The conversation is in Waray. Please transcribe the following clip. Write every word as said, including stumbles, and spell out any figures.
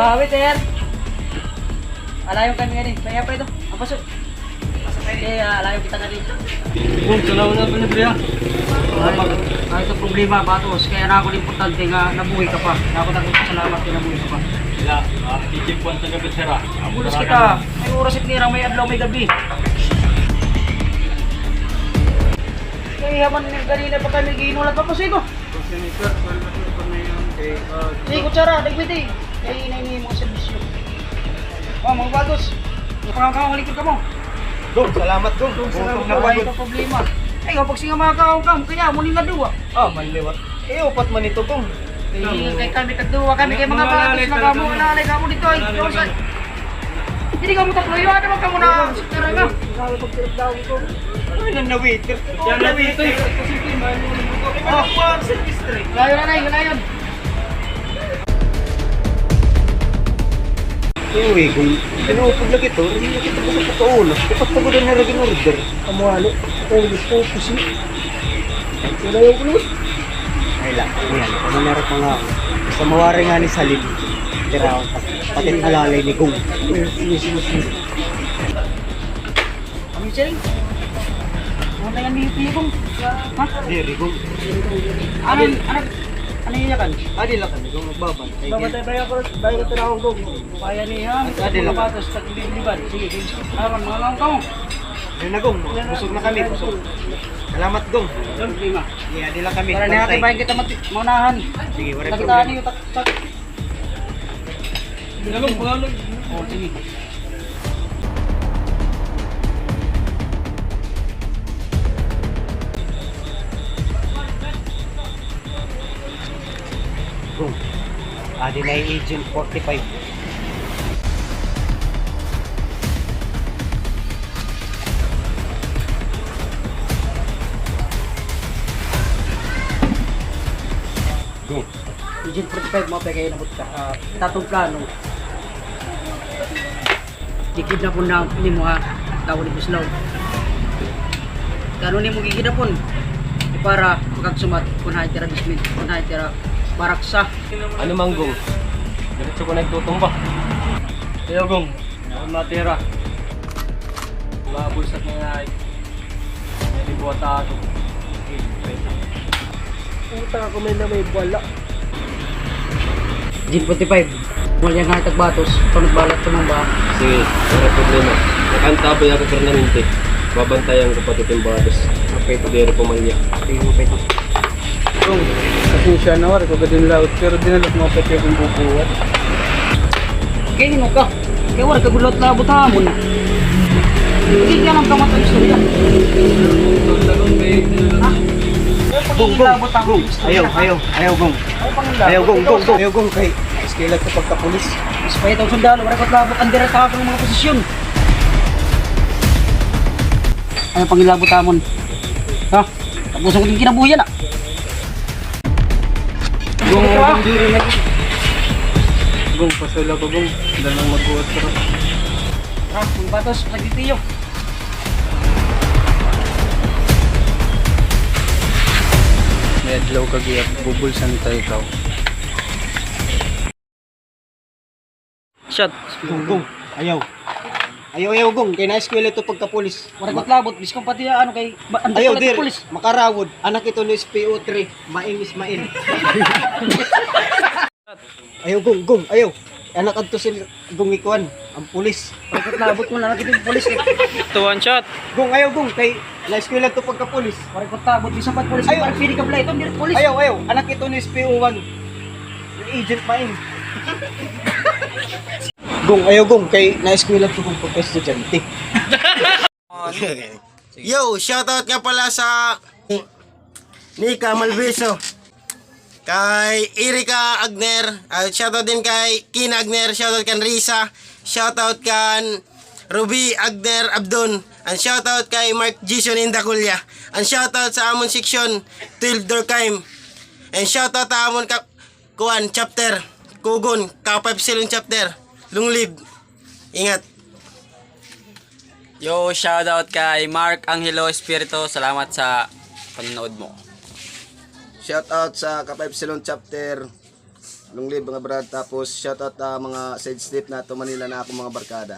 Pawit, sir. Alayon kami ngani. Kaya pa ito. Ang paso. Kaya alayon kita ngani. Gong, salamat na pala, pre, ha. Ay, ay, ito problema, batos. Kaya na ako importante nga nabuhi ka pa. Ako nagpapasalamat kay nabuhi ka pa. Wala, ah, chichip one sa gabi, sir, ah. Ang bulos kita. May oras it nira, may adlaw, may gabi. Kaya man, ganina pa kami ginulat pa po sa ito. Sige, kutsara, dagwiti. Kay hinay ni mga serbisyo. Oh, mga batos. Napangaw ka, malikod ka mo. Dong, salamat, Dong. Dong, salamat. Gutom na ako. Ay, problema. Ay, kapag singa mga kaon ka, kaya mo ning adlaw. Ah, maliwat. Eh, upat man ito, Dong. Eh, kay kami tagduwa, kami kay mga batos na kamo, wala, wala, kamo dito, ay. Dili kamo tatlo, yun, ano man kamo na, sutira nga. Ano na waiter? Yan na dito, eh. Oh. Layo na, layo, layo. Uy, kung tinuupod lagi ito, hindi na kita bukas sa kauna. Dapat pagudan na lagi order. Amo, ano? Uy, gusto ko, pusi. Wala yung kulot. Ay lang, yan. Ano na rin mga, basta mawari nga ni Salim. Tira ako, pati alalay ni Gong. Yes, yes, yes, yes. Ano siya? Ano na yan, Miyo Pigong? Ha? Di, Rigong. Ano, ano, ano yun yan? Adi lang kami, kung magbabantay. Babantay ba ako? Bayo ka tinawag ko. Kaya niya. Adi lang. Batos, taglilibad. Sige, sige. Aron, mga langkaw. Yun na, Gong. Busog na kami, busog. Salamat, Gong. Don't be ma. Yeah, adi lang kami. Para niya, bantay. Kaya kita mati-, maunahan. Sige, wala problema. Nakita niyo, tak-, tak-, Ginagong pangalan. Oh, sige. Gong, adi na yung Agent forty-five. Gong. Agent forty-five, mao pa kay nabot ka. Ah, tatong plano. Gikidnapon na nimo ha, tawo ni Buslaw. Kay ano nimo gikidnapon? Para makagsumat kun hain tira basement, kun hain tira baraksa. Ano man, Gong? Diretso ko na itutumba. Ayaw, Gong. Ako matira. Mabulsat na nga. May libuhat ako. Puta ako, may na may bala. Agent forty-five. Malya nga tagbatos. Panagbalat sa mga ba? Sige, wala problema. Nakanta pa yung permanente. Babantayan ko pati yung batos. Okay, pwede rin pumalya. Sige, okay. Gong, pasensya na, wala ko gadin laot, pero dinala ko mga pati akong bubuhat. Kay hino ka? Kay wala ka gud laot labot hamon. Hindi ka lang kamatay istorya. Ha? Gong, Gong, Gong. Ayaw, ayaw, ayaw, Gong. Ayaw, Gong, Gong, Gong. Ayaw, Gong, kay eskwela ko pagkapulis. Mas pa itong sundalo, wala ko labot, ang direkta ako ng mga posisyon. Ayaw pangilabot hamon. Ha? Tapos ako din kinabuhi na. Gong, Gong, diri na. Gong, pasula ko, Gong. Dala nang magbuhat ko. Ha? Ang batos, lagi tiyo. May adlaw ka gihap, bubulsan ta ikaw. Shot. Gong, Gong. Ayaw. Ayaw, ayaw, Gong. Kay naeskwela ito pagkapulis. Wala ko labot. Biskong pati ano kay ba-, ayaw, diri. Pulis. Makarawod. Anak ito ni S P O three. Maing Ismail. Ayaw, Gong, Gong. Ayaw. Anak adto si Gong ikuan. Ang pulis. Wala ko labot mo na nakita yung pulis eh. Ito, one shot. Gong, ayaw, Gong. Kay naeskwela ito pagkapulis. Wala ko labot. Bisan pa pulis. Ayaw. Parang pili ka pala ito. Hindi pulis. Ayaw, ayaw. Anak ito ni S P O one. Agent pa eh. Gong, ayaw, Gong, kay naeskwela ko kung pagka-estudyante. Yo, shoutout nga pala sa Nika Malviso, kay Erika Agner, ah, shoutout din kay Kina Agner, shoutout kan Risa, shoutout kan Ruby Agner Abdon, and shoutout kay Mark Jason Indaculia, and shoutout sa amon section, twelve Durkheim, and shoutout sa amon ka-, kuan, chapter, Kugon, Kapaypsilon chapter. Long live. Ingat. Yo, shoutout kay Mark Angelo Espiritu. Salamat sa panonood mo. Shoutout sa Kapaypsilon chapter. Long live, mga brad. Tapos, shoutout, ah, mga side step nato Manila na akon mga barkada.